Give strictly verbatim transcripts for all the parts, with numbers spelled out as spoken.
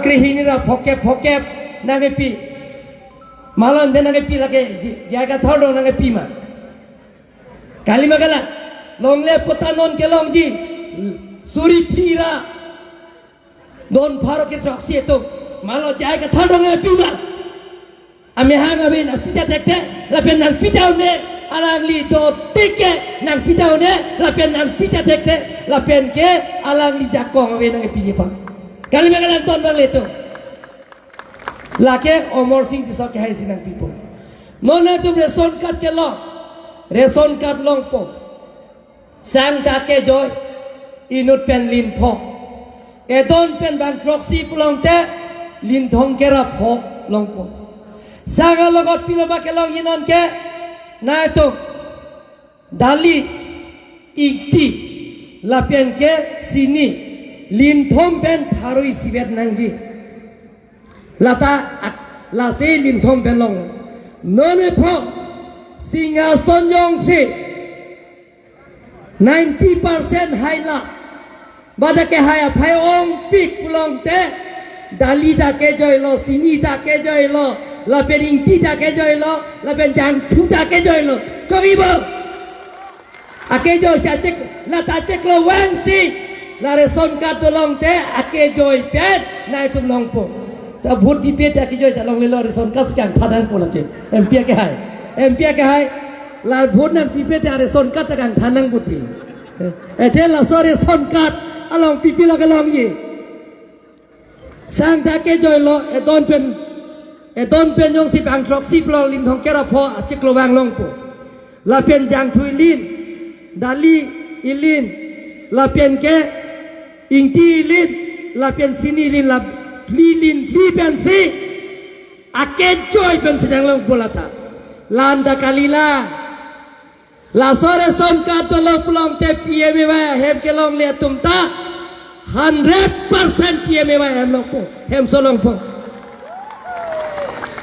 Krehini ra phokep phokep nangkepi. Malon de nangkepi lake J I Kathar do nangkepi ma. Kalima kala, longle puta non kelongji, suri phli ra don pharo ke throksi atum. Malon J I Kathar do nangkepi ma. Amehang ave nangpita thekthe, lapen nangpita un-e, alangli dotik ke nangpita un-e, lapen nangpita thekthe, lapen ke alangli jakong ave nangpiji pa. Kalima kalang ton bang leto. Lake Amarsing Tisso kehai si nangpipo. Non atum ration card kelong, ration card longpo. Sang ta kejoi, inut pen lin pho. Edon pen bang throksi pulote, lin thomkep ra pho longpo. Sang alogot pilo ma kelongji non ke, nangtum dali, ingti, lapen ke sini, lin thom pen pharo isivet nangji. Lata ak-, lasi lin thom pen long. Non epho, Singhason jongsi ninety percent haila. Ba dak kehai aphai ongpik pulote, dali ta kejoilo, sini ta kejoilo, lapen ingti ta kejoilo, lapen jangthu ta kejoilo. Kogi bo? Akejoi si achek, lata cheklo vangsi, la ration card dolongte, akejoi pen nangtum longpo. Sa vote pipe te akejoi ta longlelo, ration card si kangthan nangpo lake. M P akehai. M P akehai. La vote nangpipe te ration card ta kangthan nangpo ti. Eh, te laso ration card along pipe lo kelongji. Sang ta kejoilo, edon pen, edon pen jongsi bang throksi pulo lin thomkep ra pho achiklo vang longpo. Lapen jangthu ilin, dali ilin, lapen ke ingti ilin, lapen sini ilin, la phli ilin, phli pensi, akejoi pensi nanglongpo lata. La-an ta kali la. Laso ration card dolo pulote P M A Y ahem kelongle atum ta hundred percent P M A Y ahem longpo, hemso longpo.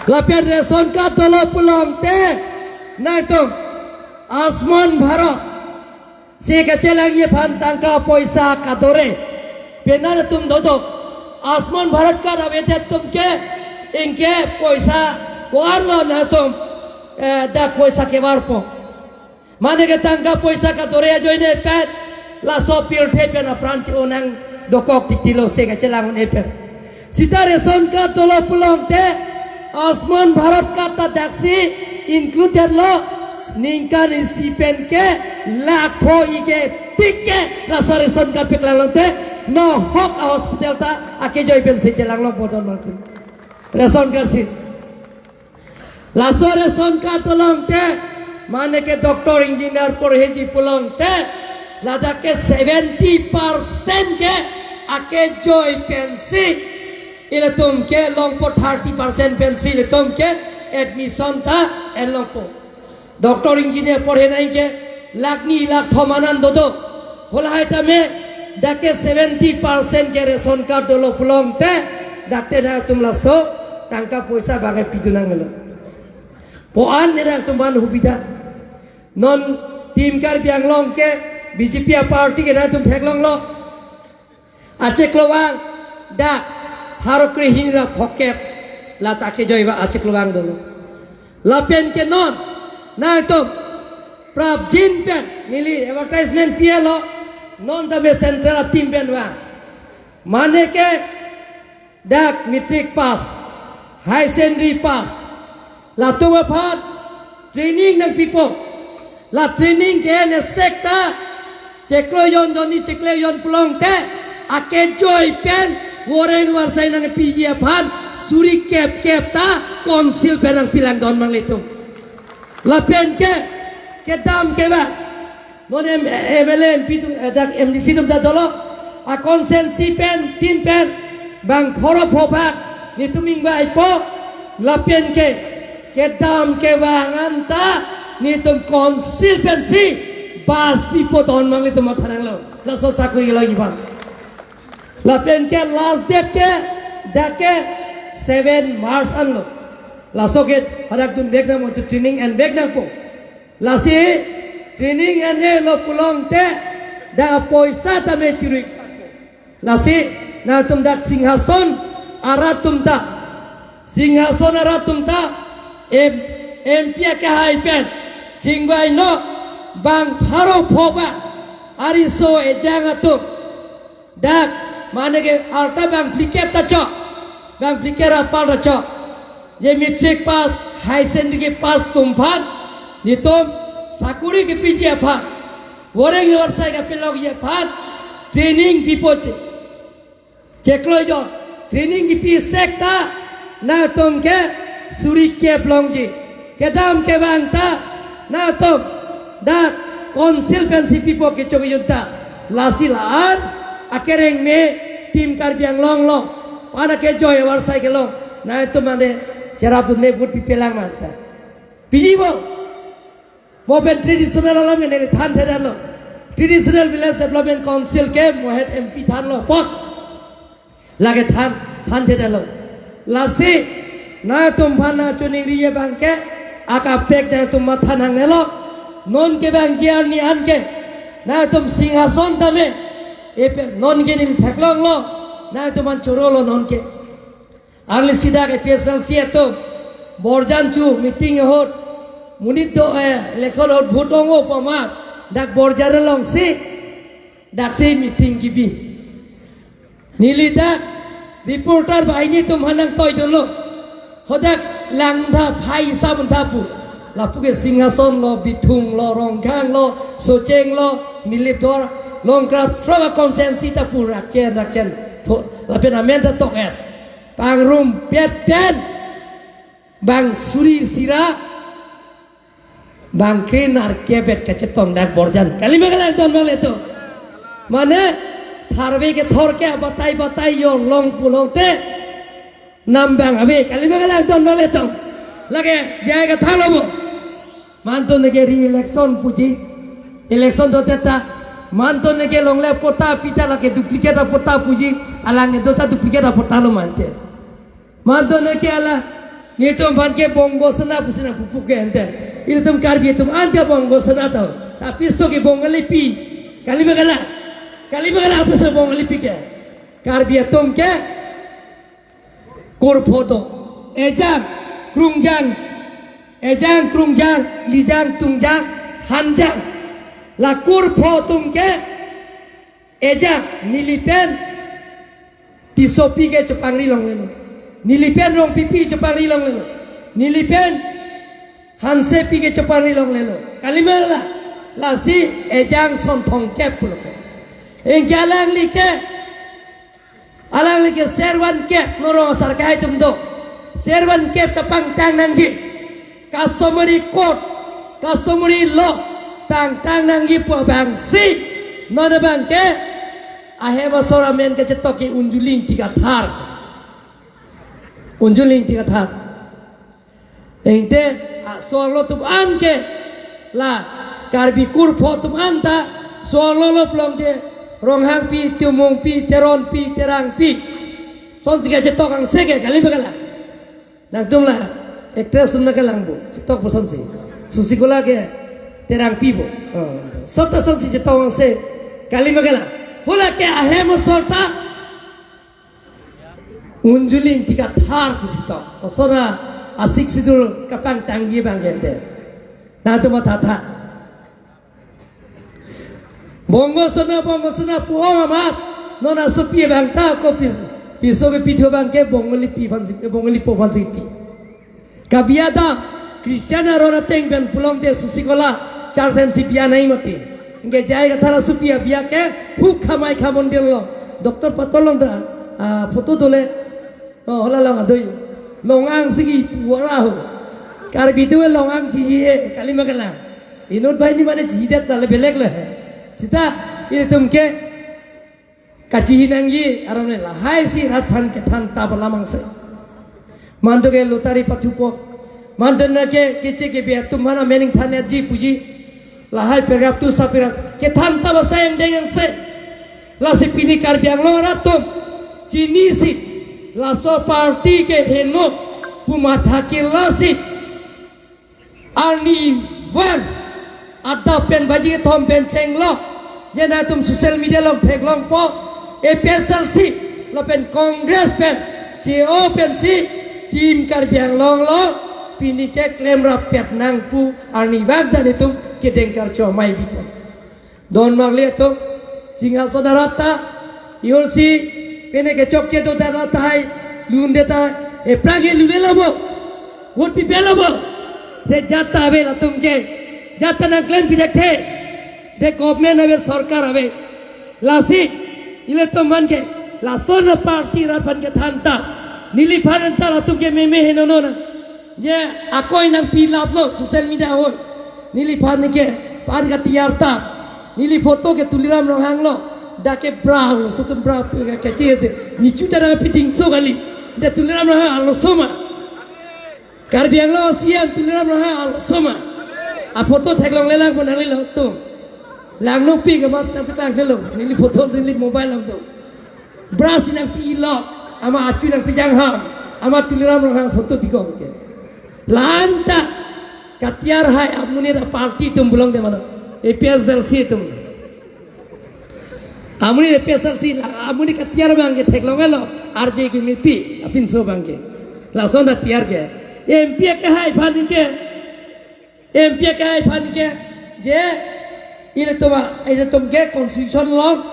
Lapen ration card dolo pulote nangtum Ayushman Bharat si kachelangji aphan tangka poisa kadore. Penang atum dodo. Ayushman Bharat card avedet atum ke, ingke poisa varlo nangtum, eh, dak poisa kevarpo. Mane ke tangka poisa kadore ajoine pen, laso pirthe pen apran chi-o nang dokok tiktilo se kachelang un-e pen. Sita ration card dolo pulote, Ayushman Bharat card ta daksi included lo, ningkan isi pen ke lakh pho ike tik ke laso ration card paklang lote, nohok a-hospital ta akejoi pensi chelang longpo don mangkin. Ration card si. Laso ration card pulote, mane ke doctor, engineer porheji pulote, ladak ke seventy percent ke akejoi pensi, ilitum ke longpo, thirty percent pensi ilitum ke admission ta en longpo. Doctor, engineer porhe nangji ke lakh ni lakh thom anan dodo. Halahai tame dak ke seventy percent ke ration card dolo pulote, dak te nangtum laso tangka poisa bang-e pidun nangnelo. Po-an ne nangtum aphan hubida. Non Team Karbi Anglong ke B J P a-party ke nangtum theklonglo. Achiklo vang dak pharo krehini ra phokep lata kejoi ba achiklo vang dolo. Lapen ke non nangtum prapjin pen neli advertisement pilo, non tame central a-team pen vang. Mane ke dak matric pass, higher secondary pass, latum aphan training nangpipo. La training ke ne sekta chiklo jon, jonni chiklo jon pulote, akejoi pen voreng varsai nangpiji aphan suri kep kep ta council pen nangpilang don manglitum. Lapen ke kedam kevang, non M-, M L A, M P atum, eh, dak M D C atum ta dolo, a-constituency pen, tin pen, bang pharo pho bak, netum ingvaipo, lapen ke kedam kevang anta netum council pensi bus pipo don manglitum matha nanglo. Laso sakuri kelongji aphan. Lapen ke last date ke dak ke seven March anlo. Laso ke hadak dunvek nangpo, training envek nangpo. Lasi training enlo pulote dak poisa tame chirui. Lasi nangtum dak Singhason arat atum ta, Singhason arat atum ta, M, M P akehai pen chingvai non, bang pharo pho ba, ariso ejang atum. Dak, mane ke arta bang phlikep ta chok, bang phlikep apar ta chok. Je matric pass, high secondary kepass atum aphan, netum sakori kepiji aphan, voreng varsai kapilokji aphan, training pipo che. Cheklo jo, training kipi sek ta, nangtum ke suri kep longji. Kedam kevang ta, nangtum dak council pensi pipo kecho kejun ta. Lasi la-an akereng me Team Karbi Anglong along, pana kejoi avarsai kelong, nangtum mane cherapdunde vote pipelang manta. Piji bo. Mo pen traditional alam ke neli thanthedetlo. Traditional Village Development Council ke mo het M P thanlo apot, lake than, thanthedetlo. Lasi nangtum aphan nangchiningri abang ke, akaprek nangtum matha nangnelo. Non ke bang J R ni an ke, nangtum Singhason tame, epe non ke neli theklonglo, nangtum aphan chorolo non ke. Arni sida ke A P H L C atum Borjan chu meeting ahut, monit do, eh, election ahut vote ong-o pu amat, dak Borjan alongsi daksi meeting kibi. Neli dak reporter banghini atum aphan nangtoidunlo. Hadak langtha phai sa mantha pu. Lapu ke Singhason lo, Bithung lo, Rongkhang lo, Socheng lo, Nilip Duar, Longkra, throga constituency ta pu rakchen, rakchen. Ho, lapen amen ta tok-et. Pangrumpet pen, bang suri sira, bang kre nerkep-et kachetong dak Borjan. Kalima kalang don bang leto. Mane, tharve kethor ke batai batai yo long pulote, nambang ave. Kalima kalang don bang leto. Lake, jai kathalo mo. Mantu neke re-election puji. Election dote ta. Mantu neke longle patta pita lake duplicate patta puji. Alang ke do ta duplicate patta lo mante. Mantu neke ala. Netum aphan ke Bongo Sena pusi nangpupo ke ante. Ilitum Karbi atum ante Bongo Sena to. Tapi so ke Bongali pi. Kalima kalang. Kalima kalang pusi Bongali pi ke. Karbi atum ke kurpho do. Ejang, krungjang, ejang, krungjang, lijang, tungjang, hanjang. La kurpho atum ke ejang, neli pen Tissopi ke chepangri longlelo. Neli pen Rongpipi chepangri longlelo. Neli pen Hansepi ke chepangri longlelo. Kalima la, lasi ejang son thomkep pulo ke. Anke alangli ke, alangli ke servan kep, non rong asar kahai atum do. Servan kep kapangtang nangji. Customary code, customary law, pangtang nangji pu abangsi, non abang ke, ahem asor amen kachetok ke Unjuling Tikathar. Unjuling Tikathar. Ante, a, so-arlo atum an ke, la, Karbi kurpho atum an ta, so-arlo lo pulote, Ronghangpi, Timungpi, Teronpi, Terangpi. Sonsi kachetok angse ke, kalima kalang. Nangtum la, actress atum nangkalang bo, chetok bo sonsi. Sasikola ke, Terangpi bo. Oh, sob ta sonsi chetok angse, kalima kalang. Hala ke ahem asor ta, Unjuling Tikathar pusi tok. Osora a-Sixth Schedule kapangtangji abang ke ante. Nangtum mathatha. Bongo Sena, Bongo Sena pu-ong amat. Non asopi abang ta ko pis-, piso kepi thu abang ke Bongali pi aphansi, Bongali po aphansi pi. Kabiya ta Christian aron ateng pen pulote Sasikola church M C biya nai mati. Anke J I Kathar asopi abiya ke Hukha Maikha Mondir lo. Doctor Pato along ta, ah, photo dole. Oh, hala along adoi. Longang sigi puara ho. Karbi atum longang chihi he, kalima kalang. Inut banghini mane chihidet la le belek le he. Seta, ilitum ke kachihi nangji aron le lahai si rat aphan kethan tap alam angse. Mantu ke lottery pathupo. Mantu neke keche kebe atum aphan amen ingthan-etji puji. Lahai paragraph tu sa paragraph kethan tap asai angdeng angse. Lasi pini Karbi Anglong arat atum chinisi laso party ke heno pu matha kirlasi. Arni van adap pen baji kethom pen chenglo. Je nangtum social media along theklongpo, A P H L C lapen Congress pen che-o pensi Team Karbi Anglong along pini ke klemrap pet nang pu arnivang jan itum kedeng karcho mai bipon. Don Marli atum, Singhason arat ta, iyorsi pene kechokche do dara tahai, lunde ta, eprang he lule lo bo. Vote pipelo bo. Te jat ta ave latum ke. Jat ta nangklem pidekthe. Te government ave, sorkar ave. Lasi, ilitum aphan ke, lason aparty rat aphan kethan ta. Neliphan ta latum ke meme henono na. Je akoi nangpilaplo social media ahoi. Neliphan ke pan katiyar ta. Neli photo ke Tuliram Ronghang lo. Dak ke bra lo, sotum bra pu ke kachese. Nechu ta nangpi dingso kali. Dak Tuliram Ronghang arloso ma. Karbi Anglong a-C M Tuliram Ronghang arloso ma. A photo theklonglelang pon nanglilo tum. Langno pi ke map tapi tangkelo. Neli photo neli mobile lang tum. Bra si nangpilo, ama achu nangpijang ham, ama Tuliram Ronghang photo bikong ke. La-an ta katiyar hai amonit aparty atum bulong de mano, A P H L C atum. Amonit A P H L C, la amonit katiyar abang ke theklongelo, R J ke mipi, apinso abang ke. Lason ta tiyar ke. M P akehai aphan ke, M P akehai aphan ke, je, ilitum a, ilitum ke constitution along,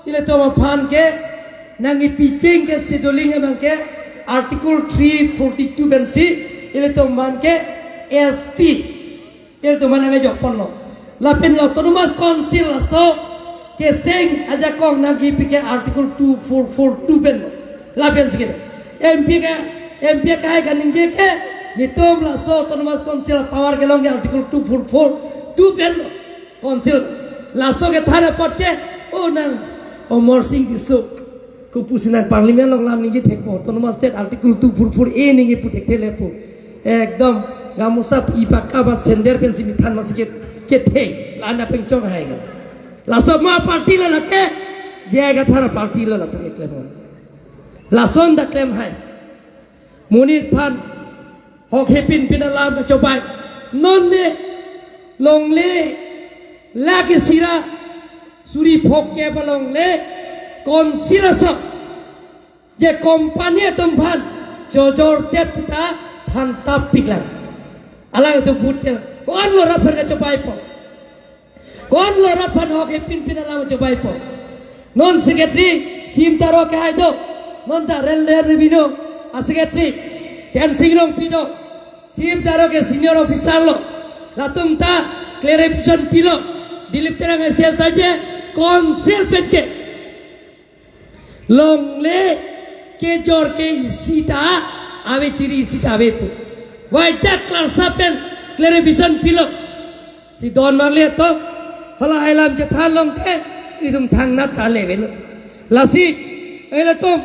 ilitum aphan ke, nangkipicheng ke scheduling abang ke, Article three forty-two pensi, ilitum aphan ke, S T, ilitum aphan nangkejokponlo. Lapen autonomous council laso, keseng ajakong nangkipi ke Article two four four two pen. Lapen si ke. M P ke, M P akehai kaningje ke, netum laso autonomous council power kelong ke Article two four four two pen. Council. Laso kethan apot ke, o nang, Amarsing Tisso. Kopusi nang parliament along lam ningje thekpo, autonomous state Article two four four A ningje pu thekthe le pu. Ekdom, gamosa ipaka bat sender pensi mithan masi ke, kethe, la-an ta pengchong hai ke. Laso ma party lo lake, J I Kathar aparty lo lata keklem. Lason ta klem hai. Monit aphan, hok hepin pin alam kachobei. Non ne, longle, lake sira, suri phok ke ba longle, council aso. Je company atum aphan, jojor tet pita, than tap piklang. Alang atum vote ke, ko-an lo rat aphan kachobeipo. Ko-an lo rat aphan hok hepin pin alam chobeipo. Non secretary, C M Taro akehai do. Non ta Land Revenue a-secretary, Tensing Rongpi do. C M Taro ke senior officer lo. Latum ta clarification pilo. Dilip Terang S S ta je, council pen ke. Longle kejor ke isi ta ave, chiri isi ta ave pu. Wai dak klarsa pen clarification pilo. Si Don Marli atum, hala hai lam chethan long te, itum thangnat ta le avelo. Lasi, ilitum,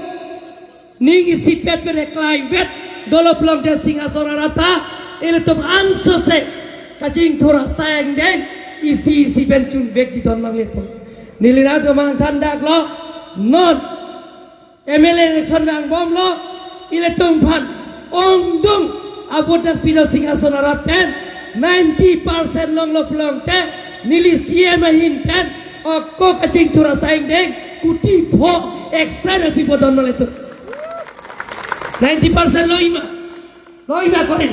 ning isipet pen eklai vet, dolo pulote Singhason arat ta, ilitum ansose, kachingthur asai angdeng, isi isi pen chunvek di Don Marli atum. Neli nangtum nangthan dak lo, non, M L A election nangbomlo, ilitum aphan ongdung a-vote nangpilo Singhason arat pen, ninety percent longlo pulote, neli C M ahin pen, ako kachingthur asai angdeng, kuti pho extra nangpipo Don Marli atum. Ninety percent lo ima. Lo ima kori.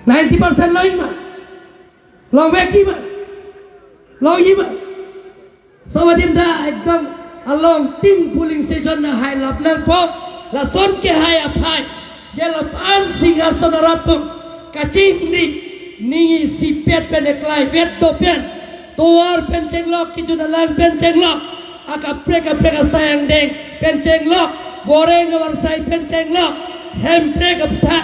Ninety percent lo ima. Longvek ima. Lo ima. Sobadim ta ekdom along tin polling station ta hai lap nangpo, lason kehai aphai. Je lapu-an Singhason arat atum kachingri, ning isipet pen eklai vet do pen. Tovar pen chenglok, kejun alang pen chenglok. Akaprek kaprek asai angdeng pen chenglok. Boreng avar sai pen chenglok. Hemprek apitha.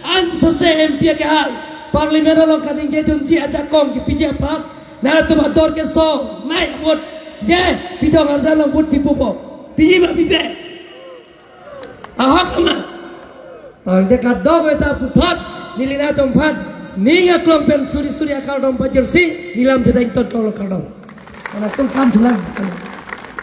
Ansose M P akehai. Parliament along kaningje dunji ajakong kipiji aphan. Nangtum ador keso, nai vote. Je, pidong arjan along vote pipo po. Piji ma pipe. Ahok ma. Ang de kadok weta puthot, neli nangtum aphan. Ning aklong pen suri suri akardom pajirsi, neli lam jedang ton kong lo kardom. Nangtum kam julang.